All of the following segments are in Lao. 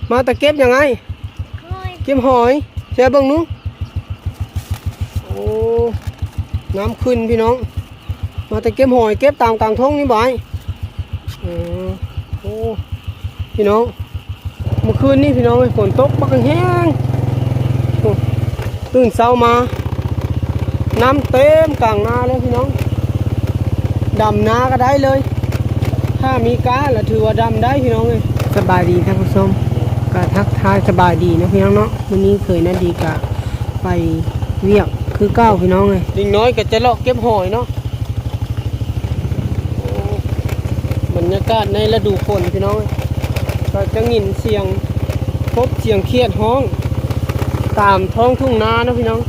ມາແຕ່ເກັບຫຍັງອ້າຍ? ຫອຍ ເກັບຫອຍ. ແຊເບິ່ງໜູ. ໂອ້ ນ້ຳຂຶ້ນພີ່ນ້ອງ. ມາແຕ່ເກັບຫອຍ ເກັບຕາມກາງທົ່ງນີ້ບໍ່ອ້າຍ? ເອີ ໂອ້ ພີ່ນ້ອງ ເມື່ອຄືນນີ້ພີ່ນ້ອງເອີຍ ຝົນຕົກບັກແຮງ. ໂອ້ ຕື່ນເຊົ້າມາ ນ້ຳເຕັມກາງນາເລີຍພີ່ນ້ອງ. ດຳນາກໍໄດ້ເລີຍ ຖ້າມີກ້າລະຖືວ່າດຳໄດ້ພີ່ນ້ອງເອີຍ. ສະບາຍດີທ່ານຜູ້ຊົມ ກໍທັກທາຍສະບາຍດີເນາະພີ່ນ້ອງເນາະ. ມື້ນີ້ເຂີຍນາດີກະໄປວຽກຄືເກົ່າພີ່ນ້ອງເອີຍ. ເດັກນ້ອຍກໍຈະເລາະເກັບຫອຍເນາະ. ໂອ້ ບັນຍາກາດໃນລະດູຝົນພີ່ນ້ອງເອີຍ ກໍຈະຍິນສຽງ ພົບສຽງຂຽດຮ້ອງຕາມທ້ອງທົ່ງນາເນາະພີ່ນ້ອງ.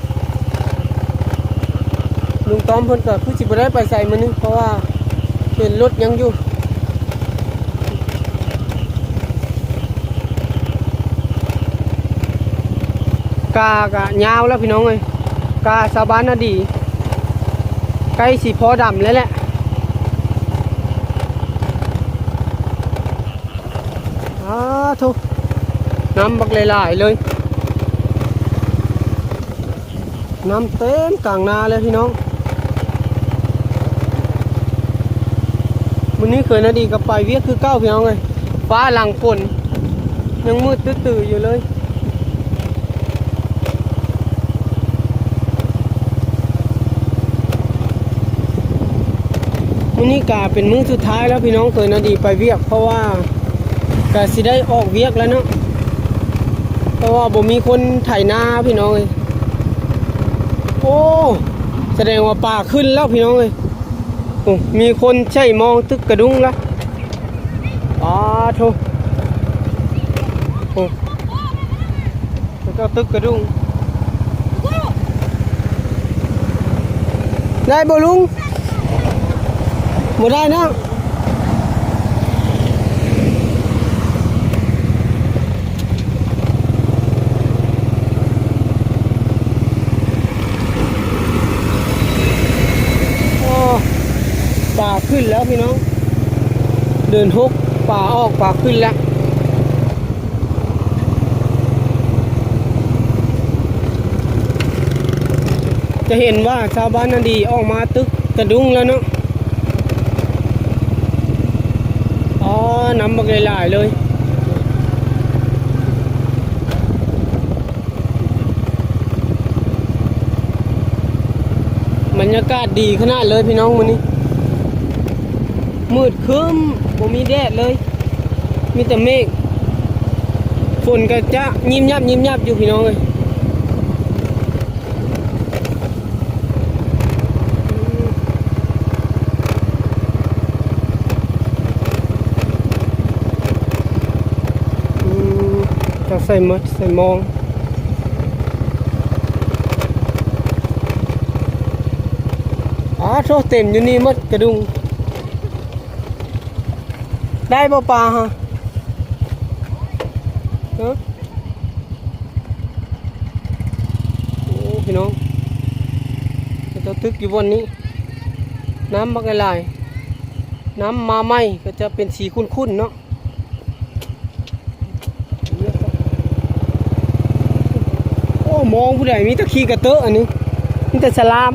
ລຸງຕ້ອມເພິ່ນກໍຄືຊິບໍ່ໄດ້ໄປໃສມື້ນີ້ ເພາະວ່າເຫັນລົດຍັງຢູ່. ກ້າກະຍາວແລ້ວພີ່ນ້ອງເອີຍ ກ້າຊາວບ້ານນາດີ ໃກ້ຊິພໍດຳແລ້ວແຫຼະ. ອາໂທ້ ນ້ຳບັກຫຼາຍໆເລີຍ. ນ້ຳເຕັມກາງນາເລີຍພີ່ນ້ອງ. ມື້ນີ້ເຂີຍນາດີກໍໄປວຽກຄືເກົ່າພີ່ນ້ອງເອີຍ. ຟ້າຫຼັງຝົນຍັງມືດຕື້ໆຢູ່ເລີຍ. ມື້ນີ້ກະເປັນມື້ສຸດທ້າຍແລ້ວພີ່ນ້ອງ ເຂີຍນາດີໄປວຽກ ເພາະວ່າກະຊິໄດ້ອອກວຽກແລ້ວເນາະ ເພາະວ່າບໍ່ມີຄົນໄຖນາພີ່ນ້ອງເອີຍ. ໂອ້ ສະແດງວ່າປາຂຶ້ນແລ້ວພີ່ນ້ອງເອີຍ. ໂອ້ ມີຄົນໃຊ້ມອງຕຶກກະດຸງລະ. ປາໂທ້ ໂອ້ ເຂົາເຈົ້າຕຶກກະດຸງ. ໄດ້ບໍ່ລຸງ? ບໍ່ໄດ້ເນາະ. ໂອ້ ປາຂຶ້ນແລ້ວພີ່ນ້ອງ ເດືອນຫົກ ປາອອກ ປາຂຶ້ນແລ້ວ. ຈະເຫັນວ່າຊາວບ້ານນາດີອອກມາຕຶກກະດຸງແລ້ວເນາະ. ອໍ ນ້ຳບັກຫຼາຍໆເລີຍ. ບັນຍາກາດດີຂະໜາດເລີຍພີ່ນ້ອງມື້ນີ້ ມືດຄຶ້ມ ບໍ່ມີແດດເລີຍ ມີແຕ່ເມກ. ຝົນກໍຈະຍິບຍັບຍິບຍັບຢູ່ພີ່ນ້ອງເອີຍ. ອືມ ເຈົ້າໃສ່ໝົດ ໃສ່ມອງ. ອາໂທ້ ເຕັມຢູ່ນີ້ໝົດກະດຸງ. ໄດ້ບໍ່ປາຮະ? ເອີ ໂອ້ ພີ່ນ້ອງ ເຂົາເຈົ້າຕຶກຢູ່ບ່ອນນີ້ ນ້ຳບັກຫຼາຍໆ. ນ້ຳມາໃໝ່ກໍຈະເປັນສີຂຸ້ນໆເນາະ. ໂອ້ ມອງຜູ້ໃດ ມີແຕ່ຂີ້ກະເຕີະ ອັນນີ້ມີແຕ່ສະຫຼາມ.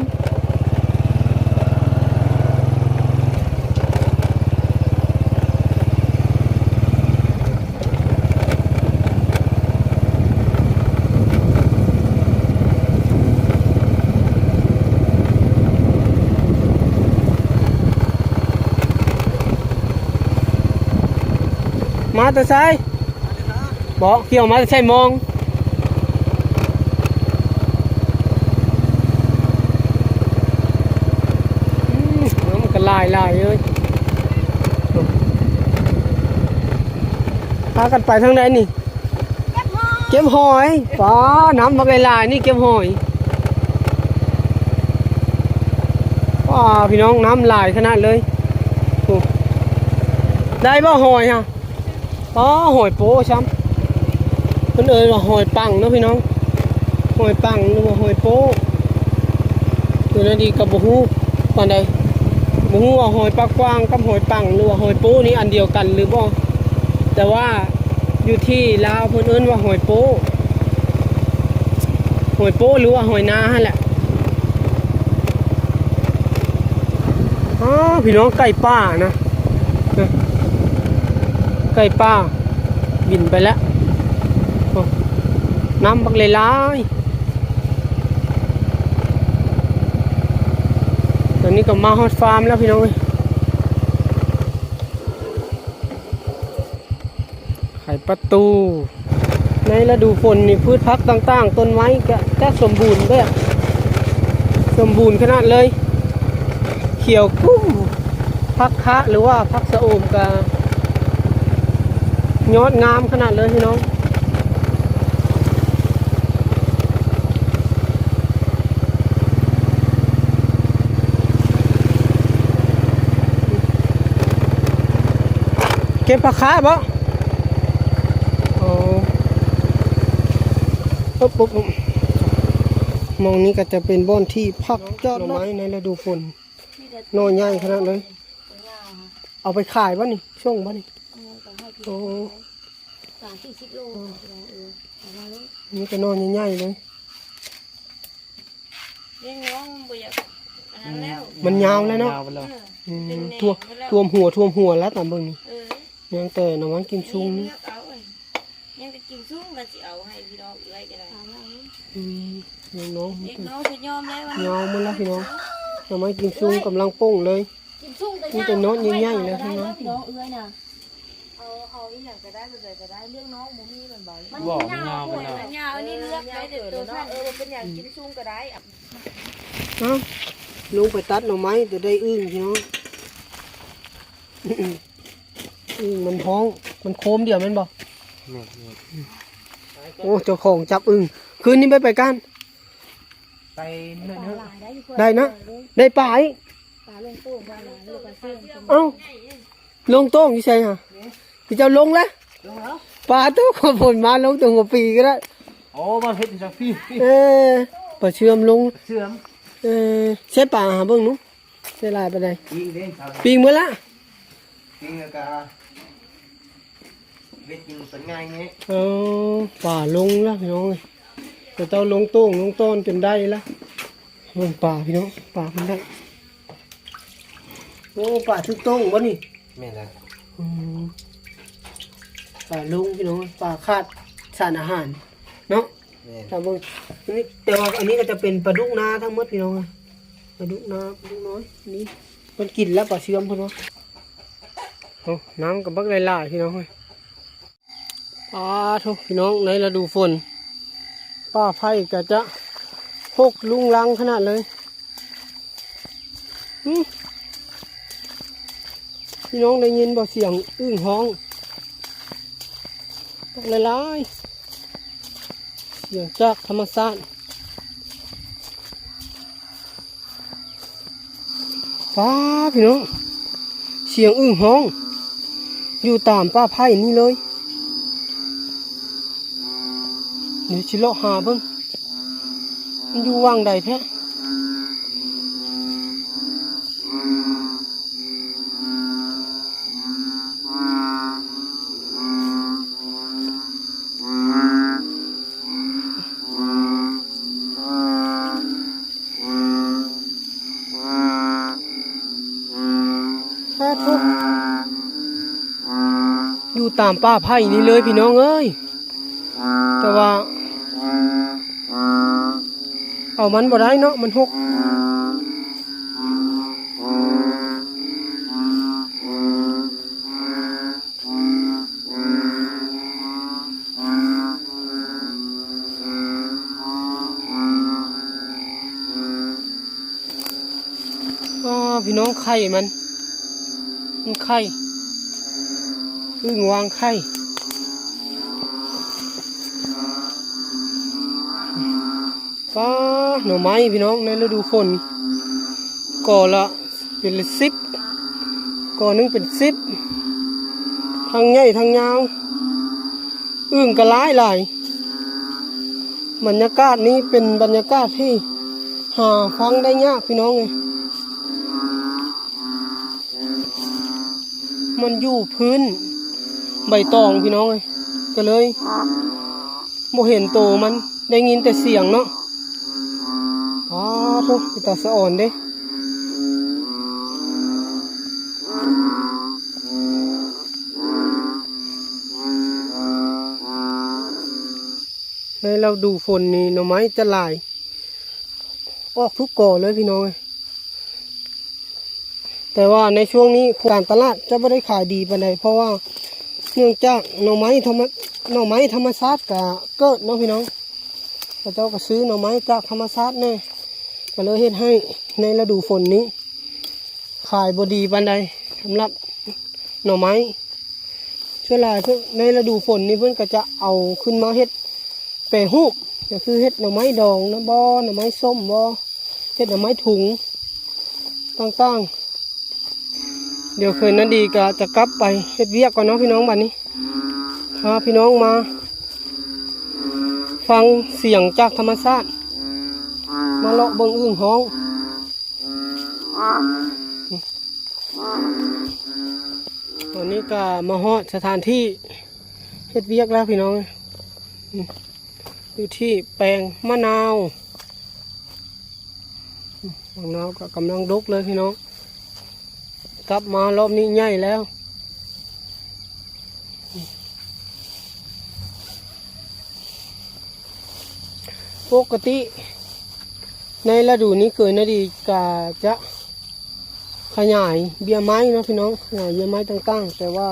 ມາແຕ່ໃສ? ບໍ່ ຂີ່ອອກມາແຕ່ໃສມອງ? ອືມ ນ້ຳກໍຫຼາຍໆເລີຍ. ພາກັນໄປທາງໃດນີ້? ເກັບຫອຍ ເກັບຫອຍ. ປ້າ ນ້ຳບັກຫຼາຍໆນີ້ ເກັບຫອຍ. ປ້າ ພີ່ນ້ອງ ນ້ຳຫຼາຍຂະໜາດເລີຍ. ໂອ້ ໄດ້ບໍ່ຫອຍຫະ? ອໍ ຫອຍໂປ້ຊ້ຳ ເພິ່ນເອີ້ນວ່າຫອຍປັງເນາະພີ່ນ້ອງ ຫອຍປັງ ຫຼືວ່າຫອຍໂປ້. ໂຕນັ້ນອີກກໍບໍ່ຮູ້ປານໃດ ບໍ່ຮູ້ວ່າຫອຍປາກກວ້າງກັບຫອຍປັງ ຫຼືວ່າຫອຍໂປ້ນີ້ອັນດຽວກັນຫຼືບໍ່ ແຕ່ວ່າ ຢູ່ທີ່ລາວເພິ່ນເອີ້ນວ່າຫອຍໂປ້ ຫອຍໂປ້ ຫຼືວ່າຫອຍນາຫັ້ນແຫຼະ. ອ້າ ພີ່ນ້ອງ ໄກ່ປ່ານະ ເອີ ໄກ່ປ່າບິນໄປແລ້ວ. ໂອ້ ນ້ຳບັກຫຼາຍໆ. ຕອນນີ້ກໍມາຮອດຟາມແລ້ວ ພີ່ນ້ອງເອີຍ. ໄຂປະຕູ. ໃນລະດູຝົນນີ້ ພືດຜັກຕ່າງໆ ຕົ້ນໄມ້ກະຈະສົມບູນແບບ ສົມບູນຂະໜາດເລີຍ ຂຽວກຸ້ມ. ຜັກຄະ ຫຼືວ່າຜັກຊະໂອມກະຍອດງາມຂະໜາດເລີຍ ພີ່ນ້ອງ. ເກັບຜັກຄະບໍ່? ໂອ້ ປຶບ ປຶບ ປຶບ. ໝ່ອງນີ້ກໍຈະເປັນບ່ອນທີ່ພັກຈອດລົດ ໜໍ່ໄມ້ໃນລະດູຝົນ ໜໍ່ໃຫຍ່ຂະໜາດເລີຍ. ເອົາໄປຂາຍບໍ່ນີ້? ສົ່ງບໍ່ນີ້? ໂອ້ ສາມສີ່ສິບໂລ ເອີ ເອົາມາເລີຍ. ນີ້ກໍໜໍ່ໃຫຍ່ໆເລີຍ. ລ້ຽງນ້ອງມັນບໍ່ຢາກອັນນັ້ນແລ້ວ ມັນຍາວແລ້ວເນາະ ຍາວໄປແລ້ວ. ເອີ ອືມ ເປັນແໜງ ຖ້ວມ ແລ້ວ ຖ້ວມຫົວ ຖ້ວມຫົວແລ້ວຕາມເບິ່ງນີ້. ເອີ ຍັງແຕ່ໜໍ່ໄມ້ກິມຊຸງນີ້ ເລືອກເອົາ. ຍັງແຕ່ກິມຊຸງກໍຊິເອົາໃຫ້ພີ່ນ້ອງເອື້ອຍກໍໄດ້. ອືມ ນ້ອງ ນ້ອງ ນ້ອງກໍຍອມແລ້ວ ຍອມໝົດແລ້ວພີ່ນ້ອງ. ໜໍ່ໄມ້ກິມຊຸງກຳລັງປົ່ງເລີຍ ກິມຊຸງກໍ ມີແຕ່ນ້ອງໃຫຍ່ໆເລີຍພີ່ນ້ອງ ນ້ອງເອື້ອຍນະ. ເອົາ ເອົາອີ່ຫຍັງກໍໄດ້ ແບບໃດກໍໄດ້ ລ້ຽງນ້ອງບໍ່ມີແມ່ນບໍ່? ມັນ ບໍ່ ຍາວ ມັນຍາວ ມັນຍາວ ອັນນີ້ເລືອກໄດ້ແຕ່ໂຕສັ້ນ. ເອີ ບໍ່ເປັນຫຍັງ ອືມ ກິນຊຸງກໍໄດ້. ເອົ້າ ລົງໄປຕັດໜໍ່ໄມ້ ແຕ່ໄດ້ອຶ່ງພີ່ນ້ອງ. ອຶ່ງມັນຮ້ອງ ມັນໂຄມດຽວແມ່ນບໍ່? ແມ່ນໆ. ໂອ້ ເຈົ້າຂອງຈັບອຶ່ງ ຄືນນີ້ໄປ ໄປການ ໄປເນີ່ນ ໄດ້ນະ ໄດ້ປາອີກ. ປາລົງໂຕ່ງ ປາຫຼາຍ ປາເຊື່ອມ. ເອົ້າ ລົງໂຕ່ງຢູ່ໃສຫະ? ເຈົ້າລົງແລ້ວ ລົງແລ້ວ. ປາໂຕ ຝົນມາລົງໂຕ່ງກວ່າປີກໍໄດ້. ໂອ້ ມາເຮັດຈັງຊີ້. ເອີ ປາເຊື່ອມລົງ ເຊື່ອມ. ເອີ ໃຊ້ປາຫາເບິ່ງໜູ ໃຊ້ຫຼາຍປານໃດ? ປີງເດ້ ປີງໝົດລະ ປີງແລ້ວກໍ ເຮັດກິນເປັນງ່າຍແນ່. ເອີ ປາລົງລະພີ່ນ້ອງເອີຍ ເຂົາເຈົ້າລົງໂຕ່ງລົງຕ້ອນຈົນໄດ້ລະ. ເບິ່ງປາພີ່ນ້ອງ ປາເພິ່ນໄດ້. ໂອ້ ປາຖືກໂຕ່ງບໍ່ນີ້? ແມ່ນລະ. ອືມ ປາລົງພີ່ນ້ອງ ປາຂາດສານອາຫານເນາະ. ແມ່ນ ຖ້າເບິ່ງອັນນີ້ ແຕ່ວ່າອັນນີ້ກໍຈະເປັນປາດຸກນາທັງໝົດພີ່ນ້ອງ. ປາດຸກນາ ປາດຸກນ້ອຍນີ້ ເພິ່ນກິນແລ້ວປາເຊື່ອມເພິ່ນວ່າ. ໂອ້ ນ້ຳກໍບັກຫຼາຍໆ ພີ່ນ້ອງເອີຍ. ປາໂທ້ ພີ່ນ້ອງ ໃນລະດູຝົນ ປ່າໄຜ່ກໍຈະຮົກລຸງລັງຂະໜາດເລີຍ. ຫື ພີ່ນ້ອງໄດ້ຍິນບໍ່ ສຽງອຶ່ງຮ້ອງ ບັກຫຼາຍໆ ສຽງຈາກທຳມະຊາດ. ປາ ພີ່ນ້ອງ ສຽງອຶ່ງຮ້ອງຢູ່ຕາມປ່າໄຜ່ນີ້ເລີຍ. ດຽວຊິເລາະຫາເບິ່ງ ມັນຢູ່ຫວ່າງໃດແທ້. ສາທຸ ຢູ່ຕາມປ່າໄຜ່ນີ້ເລີຍພີ່ນ້ອງເອີຍ. ແຕ່ວ່າເອົາມັນບໍ່ໄດ້ເນາະ ມັນຮົກ. ອ້າ ພີ່ນ້ອງ ໄຂ່ມັນ ມັນໄຂ່ ອຶ່ງວາງໄຂ່. ປາ ໜໍ່ໄມ້ພີ່ນ້ອງ ໃນລະດູຝົນ ກໍລະເປັນສິບ ກໍໜຶ່ງເປັນສິບ ທັງໃຫຍ່ທັງຍາວ ອຶ່ງກໍຫຼາຍໆ. ບັນຍາກາດນີ້ເປັນບັນຍາກາດທີ່ຫາຟັງໄດ້ຍາກພີ່ນ້ອງເອີຍ. ມັນຢູ່ພື້ນໃບຕອງພີ່ນ້ອງເອີຍ. ກໍເລີຍບໍ່ເຫັນໂຕມັນ ໄດ້ຍິນແຕ່ສຽງເນາະ. ອ້າໂທ້ ເປັນຕາສະອອນເດ້. ໃນລະດູຝົນນີ້ໜໍ່ໄມ້ຈະຫຼາຍ ອອກທຸກກໍເລີຍພີ່ນ້ອງເອີຍ. ແຕ່ວ່າໃນຊ່ວງນີ້ການຕະຫຼາດຈະບໍ່ໄດ້ຂາຍດີປານໃດ ເພາະວ່າເນື່ອງຈາກໜໍ່ໄມ້ທຳມະ ໜໍ່ໄມ້ທຳມະຊາດກະເກີດເນາະພີ່ນ້ອງ. ເຂົາເຈົ້າກະຊື້ໜໍ່ໄມ້ຈາກທຳມະຊາດແດ່ ກະເລີຍເຮັດໃຫ້ໃນລະດູຝົນນີ້ ຂາຍບໍ່ດີປານໃດສຳລັບໜໍ່ໄມ້. ສ່ວນຫຼາຍເພິ່ນ ໃນລະດູຝົນນີ້ເພິ່ນກໍຈະເອົາຂຶ້ນມາເຮັດແປຮູບ ກໍຄືເຮັດໜໍ່ໄມ້ດອງນະບໍ ໜໍ່ໄມ້ສົ້ມບໍ ເຮັດໜໍ່ໄມ້ຖົງຕ່າງໆ. ດຽວເຂີນນາດີກໍຈະກັບໄປເຮັດວຽກກ່ອນເນາະພີ່ນ້ອງ. ບາດນີ້ພາພີ່ນ້ອງມາຟັງສຽງຈາກທຳມະຊາດ ມາເລາະເບິ່ງອຶ່ງຮ້ອງ. ຕອນນີ້ກໍມາຮອດສະຖານທີ່ເຮັດວຽກແລ້ວພີ່ນ້ອງ ຢູ່ທີ່ແປງມະນາວ. ບັກນາວກໍກຳລັງດົກເລີຍພີ່ນ້ອງ. ກັບມາລອບນີ້ໃຫຍ່ແລ້ວ. ປົກກະຕິໃນລະດູນີ້ເຄີຍນາດີກະຈະຂະຫຍາຍເບ້ຍໄມ້ເນາະພີ່ນ້ອງ ຂະຫຍາຍເບ້ຍໄມ້ຕ່າງໆ ແຕ່ວ່າ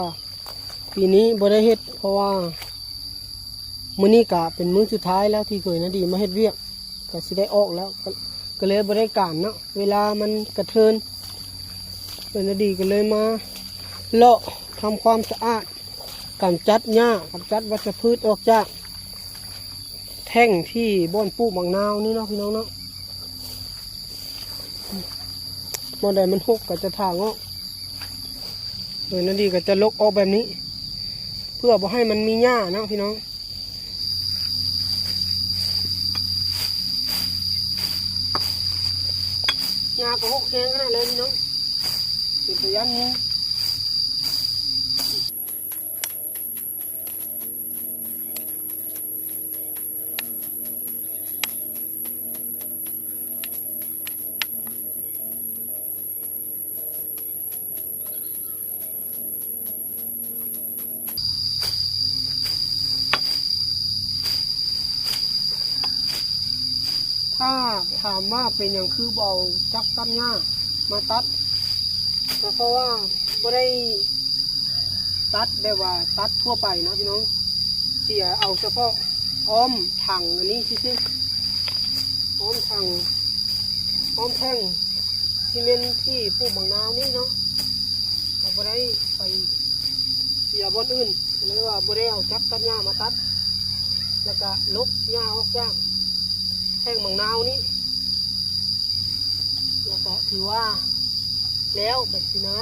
ປີນີ້ບໍ່ໄດ້ເຮັດ ເພາະວ່າມື້ນີ້ກະເປັນມື້ສຸດທ້າຍແລ້ວທີ່ເຄີຍນາດີມາເຮັດວຽກ ກະຊິໄດ້ອອກແລ້ວ ກະ ກະເລີຍບໍ່ໄດ້ການເນາະ ເວລາມັນກະເທີນ. ເພິ່ນນາດີກະເລີຍມາເລາະທຳຄວາມສະອາດ ກຳຈັດຫຍ້າ ກຳຈັດວັດຊະພືດອອກຈາກແທ້ງທີ່ບ່ອນປູກໝາກນາວນີ້ເນາະພີ່ນ້ອງເນາະ. ບ່ອນໃດມັນຮົກກໍຈະຖາງອອກ ໂດຍນາດີກໍຈະລົກອອກແບບນີ້ ເພື່ອບໍ່ໃຫ້ມັນມີຫຍ້າເນາະພີ່ນ້ອງ. ຫຍ້າກໍຮົກແຮງຂະໜາດເລີຍພີ່ນ້ອງ ເປັນຕາຢ້ານງູ. ຖ້າຖາມວ່າເປັນຫຍັງຄືບໍ່ເອົາຈັກຕັດຫຍ້າມາຕັດ ກໍເພາະວ່າບໍ່ໄດ້ຕັດແບບວ່າຕັດທົ່ວໄປເນາະພີ່ນ້ອງ ເສຍເອົາສະເພາະອ້ອມຖັງອັນນີ້ຊື່ໆ ອ້ອມຖັງ ອ້ອມແທ່ງຊີເມັນທີ່ປູກໝາກນາວນີ້ເນາະ ກໍບໍ່ໄດ້ໄປເສຍບ່ອນອື່ນ ກໍເລີຍວ່າບໍ່ໄດ້ເອົາຈັກຕັດຫຍ້າມາຕັດ ແລ້ວກະລົບຫຍ້າອອກຈາກແທ່ງໝາກນາວນີ້ ແລ້ວກະຖືວ່າແລ້ວແບບຊີ້ນະ.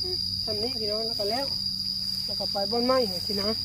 ອືມ ສ່ຳນີ້ພີ່ນ້ອງ ແລ້ວກໍແລ້ວ ແລ້ວກໍໄປບ່ອນໃໝ່ຊີ້ນະ. ເ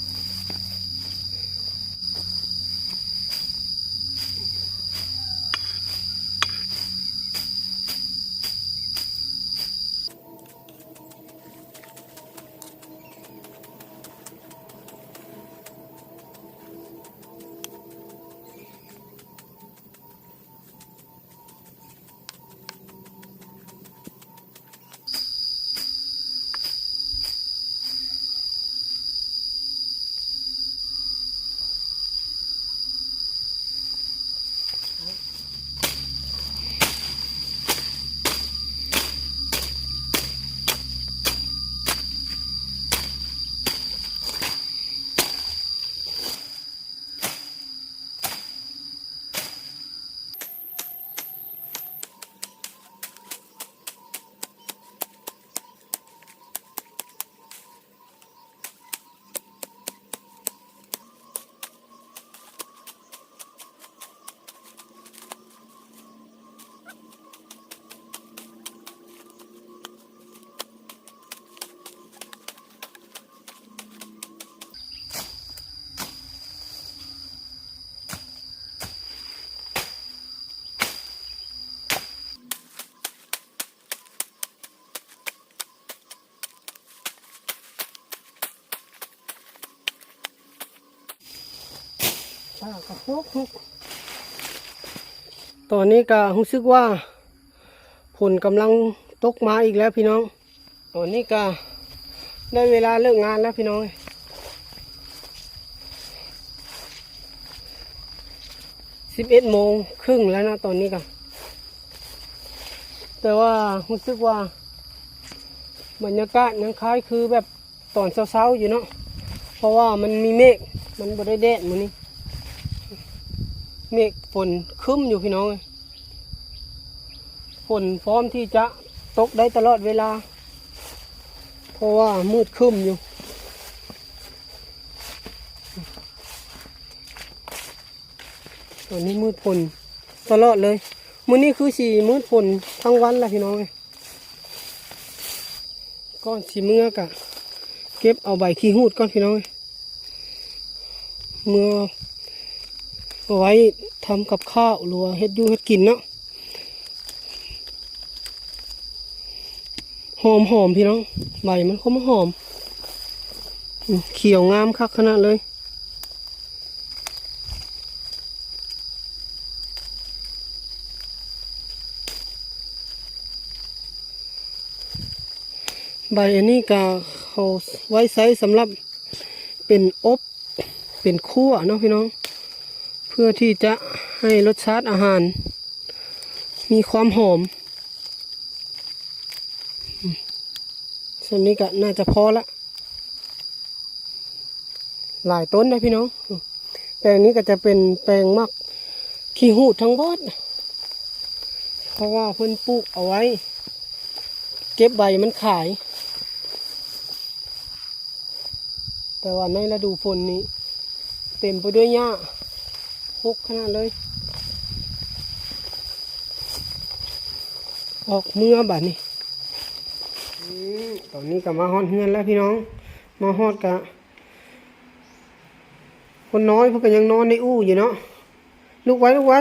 ຕອນນີ້ກະຮູ້ສຶກວ່າຝົນກຳລັງຕົກມາອີກແລ້ວພີ່ນ້ອງ. ຕອນນີ້ກະໄດ້ເວລາເລີກງານແລ້ວພີ່ນ້ອງເອີຍ ສິບເອັດໂມງເຄິ່ງແລ້ວເນາະຕອນນີ້ກະ ແຕ່ວ່າຮູ້ສຶກວ່າບັນຍາກາດຍັງຄ້າຍຄືແບບຕອນເຊົ້າໆຢູ່ເນາະ ເພາະວ່າມັນມີເມກ ມັນບໍ່ໄດ້ແດດມື້ນີ້ ເມກຝົນຄຶ້ມຢູ່ພີ່ນ້ອງເອີຍ. ຝົນພ້ອມທີ່ຈະຕົກໄດ້ຕະຫຼອດເວລາ ເພາະວ່າມືດຄຶ້ມຢູ່ ຕອນນີ້ມືດຝົນຕະຫຼອດເລີຍ ມື້ນີ້ຄືຊິມືດຝົນທັງວັນລະພີ່ນ້ອງເອີຍ. ກ່ອນຊິເມືອກະເກັບເອົາໃບຂີ້ຫູດກ່ອນພີ່ນ້ອງເອີຍ ເມືອເອົາໄວ້ທຳກັບຂ້າວ ຫຼືວ່າເຮັດຢູ່ເຮັດກິນເນາະ. ຫອມໆ ພີ່ນ້ອງ ໃບມັນຄວາມຫອມ ອື ຂຽວງາມຄັກຂະໜາດເລີຍ. ໃບອັນນີ້ກະເຂົາໄວ້ໃຊ້ສຳລັບເປັນອົບ ເປັນຂົ້ວເນາະພີ່ນ້ອງ ເພື່ອທີ່ຈະໃຫ້ລົດຊາດອາຫານມີຄວາມຫອມ. ສ່ຳນີ້ກະໜ້າຈະພໍລະ ຫຼາຍຕົ້ນເດ້ພີ່ນ້ອງ. ແປງນີ້ກະຈະເປັນແປງໝາກຂີ້ຫູດທັງໝົດ ເພາະວ່າເພິ່ນປູກເອົາໄວ້ເກັບໃບມັນຂາຍ. ແຕ່ວ່າໃນລະດູຝົນນີ້ເຕັມໄປດ້ວຍຫຍ້າຮົກຂະໜາດເລີຍ. ອອກເມືອບາດນີ້ ອືມ ຕອນນີ້ກະມາຮອດເຮືອນແລ້ວພີ່ນ້ອງ ມາຮອດກະ ຄົນນ້ອຍເພິ່ນກະຍັງນອນໃນອູ່ຢູ່ເນາະ. ລຸກໄວ ລຸກໄວ.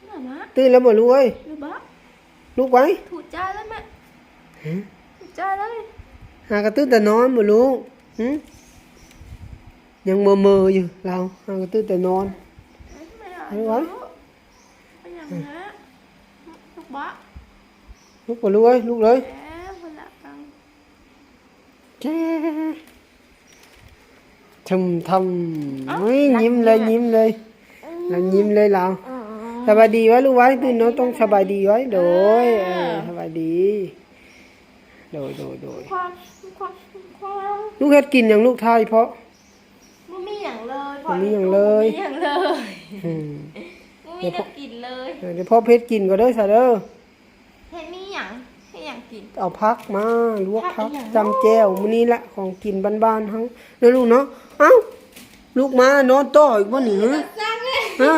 ມາມາ ຕື່ນແລ້ວບໍ່ລູກເອີຍ? ຫຼືບໍ່? ລຸກໄວ. ຖູດຈ້າເລີຍແມ່. ຫຶ? ຖູດຈ້າເລີຍ. ຫາກະຕື່ນແຕ່ນອນບໍ່ລູກ? ຫຶ? ຍັງເມີໆຢູ່ລາວ ຫາກະຕື່ນແຕ່ນອນ. ເອີ ລຸກໄວ. ເປັນຫຍັງນະ? ລຸກບໍ່? ລຸກບໍ່ລູກເອີຍ? ລຸກເລີຍ. ເອີ ພຸ້ນລະ ເຈົ້ ທຶມທຳ ເອົ້າ ໂອ້ຍ ຍິ້ມເລີຍ ຍິ້ມເລີຍ ລາວຍິ້ມເລີຍລາວ. ສະບາຍດີໄວ້ລູກໄວ້ ຕື່ນເນາະ ຕ້ອງສະບາຍດີໄວ້. ໂດຍ ເອີ ສະບາຍດີ. ໂດຍ ໂດຍ ໂດຍ. ຄວາມ ຄວາມ ຄວາມ ລູກເຮັດກິນຫຍັງລູກ ຖ່າຍເພາະ? ບໍ່ມີຫຍັງເລີຍ ບໍ່ມີຫຍັງເລີຍ ບໍ່ມີຫຍັງເລີຍ. ອືມ ບໍ່ມີແນວກິນເລີຍ. ເອີ ດຽວພໍ່ເຮັດກິນກ່ອນເດີ ຊະເດີ. ເຮັດມີຫຍັງ? ເຮັດຫຍັງກິນ? ເອົາຜັກມາລວກຜັກ ຜັກອີຫຍັງເນາະ? ຈ້ຳແຈ່ວ ມື້ນີ້ລະຂອງກິນບ້ານໆເຮົາເນາະລູກເນາະ. ເອົ້າ ລູກມານອນຕໍ່ອີກບໍ່ນີ້? ຮະ? ຮະ?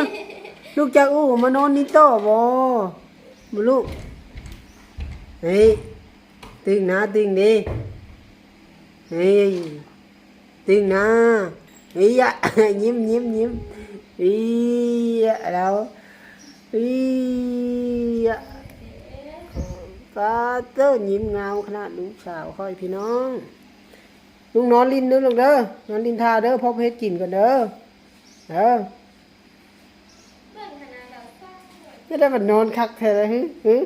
ລູກຈັກອູ່ມານອນນີ້ຕໍ່ບໍ່? ບໍ່ລູກ? ເຮີ້ຍ ຕຶງນະ ຕຶງເດ້ ເຮີ້ຍ. ຕຶງນະ ເອີຍ ຍິ້ມ ຍິ້ມ ຍິ້ມ ເອີຍ ລາວ ເອີຍ. ປາໂທ້ ຍິ້ມງາມຂະໜາດລູກສາວຂ້ອຍພີ່ນ້ອງ. ລູກນອນຫຼິ້ນເດີລູກເດີ ນອນຫຼິ້ນທ່າເດີ ພໍ່ເຮັດກິນກ່ອນເດີ ເອີ. ເບິ່ງຂະໜາດລາວສ້າງ ຈະໄດ້ມານອນຄັກແທ້ລະ ຫຶ ຫຶ.